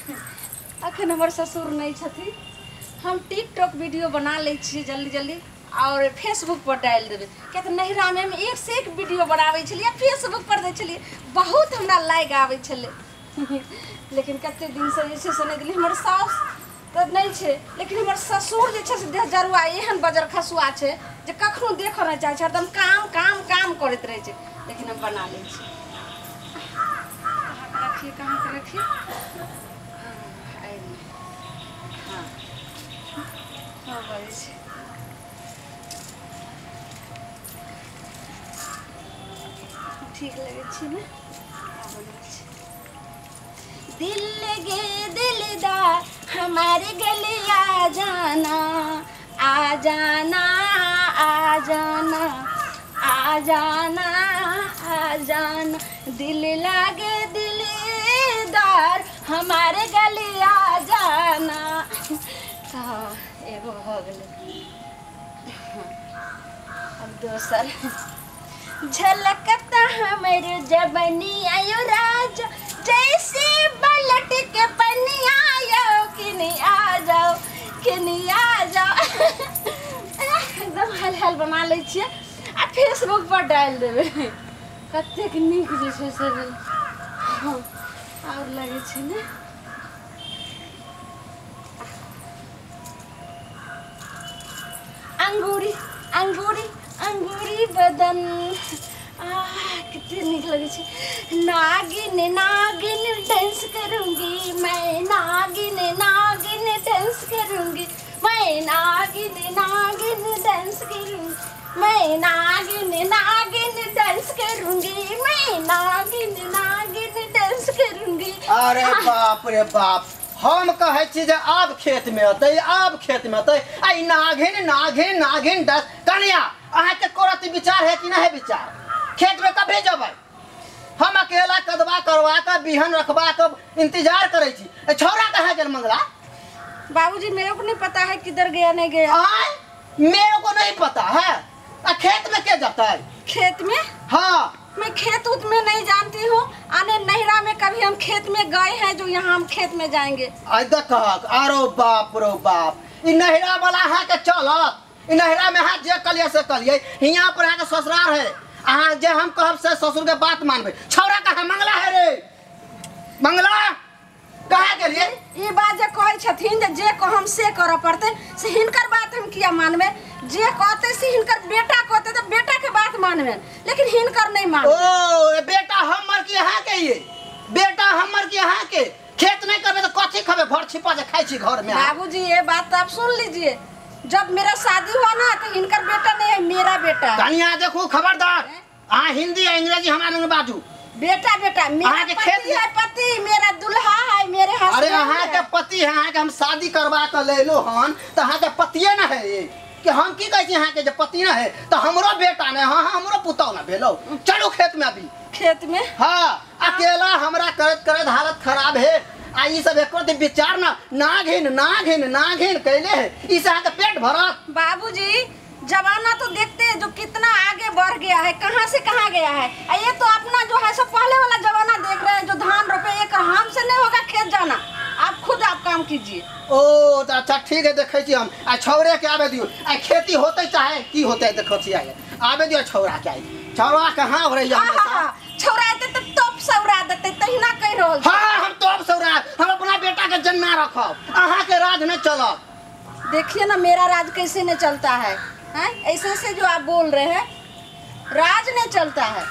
अखन हमर ससुर नहि छथिन। हम टिकटॉक वीडियो बना लै छियै जल्दी जल्दी और फेसबुक पर डालि देबै, किया तऽ नैहरामे हम एक से एक वीडियो बनाबै छलियै, फेसबुक पर दै छलियै, बहुत हमरा लाइक आबै छलै। लेकिन कते दिनसँ जे छै से नहि देलियै। हमर साउस तऽ नहि छै, लेकिन हमर ससुर जे छै से देह जरुआ एहन बजर खसुआ छै जे कखनो देखऽ नहि चाहै छै, हरदम काम काम काम करैत रहै छै। लेकिन हम बना लै छी। कहाँ रखिए, कहाँ रखिए? हाँ हाँ बजै छै। ठीक लगै छै ने? दिल लगे दिलदार हमारे गले आ जाना, आ जाना, आ जाना, आ जाना, आ जाना, दिल लागे दिलदार हमारे गले आ जाना। हाँ एगो हो गेलै। अब दोसर। झलकता हमर जबनी आयो राजा, जैसे पलट के पनिया आयो, किनी आ जाओ, किनी आ जाओ। एकदम हल हल बना लै छियै आ फेसबुक पर डालि देबै। कतेक नीक जे छै से आओर लगै छै ने। अंगूरी अंगूरी अंगूरी बदन, कितने नीक लगे छै। नागिन नागिन डांस करूंगी मैं, नागिन नागिन डांस करूंगी मैं, नागिन नागिन डांस करूंगी मैं, नागिन नागिन डांस करूंगी मैं, नागिन नागिन डांस करूंगी। अरे बाप रे बाप, हम कहै छी जे आब खेत में अतै, आब खेत में अतै, आ ई नागिन नागिन नागिन डांस। कनिया अहाँके कोरत विचार है कि नहीं है विचार? खेत में कभी जबै? हम अकेला कदवा करवा के बिहन रखवा के इंतजार करै छी। छौड़ा कहाँ गेल मंगला? बाबूजी मेरे को नहीं पता है किधर गया नहीं गया। आय मेरे को नहीं पता है। आ खेत में के जाता है? खेत में? हाँ मैं खेत उत में नहीं जानती हूँ, आने नैहरा में कभी हम खेत में गए हैं जो यहाँ हम खेत में जाएंगे। आई देखक, आरो बाप रो बाप, ई नैहरा वाला अहाँ के चलत? ई नैहरा में अहाँ जे कलिए से कलिए, हियाँ पर अहाँ के ससुराल है, अहाँ जे हम कहब से ससुर के बात मानबे। छौड़ा कहाँ मंगला है रे? मंगला कहाँ गेलिए? ई बात जे कहै छथिन जे कहम से करऽ पड़तै, से हिनकर बात हम किया मानबै? जे कहते से हिनकर बेटा कहते तो बेटा के बात मानबै, लेकिन हिनकर नहीं मानबै। ओ बेटा हमर की अहाँ के ये? बेटा हमर की अहाँ के? खेत नहीं करबे तो कथी खबे? भर छिपा जे खाइ छी घर में। बाबूजी ये बात तो आप सुन लीजिए, जब मेरा शादी हुआ ना तो हिनकर बेटा नहीं है, मेरा बेटा। कनिया देखू खबरदार, अहाँ हिंदी आ अंग्रेजी हमरा लग बाजू। बेटा बेटा मेरा पति है, पति मेरा दुल्हा है, मेरे हस्बैंड। अरे अहाँ के पति है, अहाँ के हम शादी करवा के लेलो हन तो अहाँ के पतिये न है कि हम की कहै छी अहाँ के जे पति न है तो हमरो बेटा ने, हाँ हमरो पुतौ न भेलो। चलू खेत में अभी। खेत में? हाँ अकेला हमरा करैत करैत हालत खराब है। आ ई सब एको दिन विचार ना नागिन नागिन नागिन कैले है, ई से अहाँ के पेट भरत? बाबूजी जमाना तो देखते हैं जो कितना आगे बढ़ गया है, कहाँ से कहाँ गया है। ये तो अपना जो है सब पहले वाला जमाना देख रहे हैं, जो धान रोपे एक हमसे नहीं होगा खेत जाना, आप खुद आप काम कीजिए। ओ तो अच्छा ठीक है, देखै छी हम। आ छौड़े के आबे दियौ, आ खेती होते चाहे की होते देखै छी। आए आबे दियौ छौड़ा के। आई छौड़ा कहाँ हो रही है? छौड़ा एते तो टॉप सौरा देते तहिना कहि रहल। हाँ हम टॉप सौरा, हम अपना बेटा के जन्ना रखब, अहाँ के राज नहीं चलत। देखिए ना मेरा राज कैसे नहीं चलता है, हैं? ऐसे ऐसे जो आप बोल रहे हैं राज नहीं चलता है।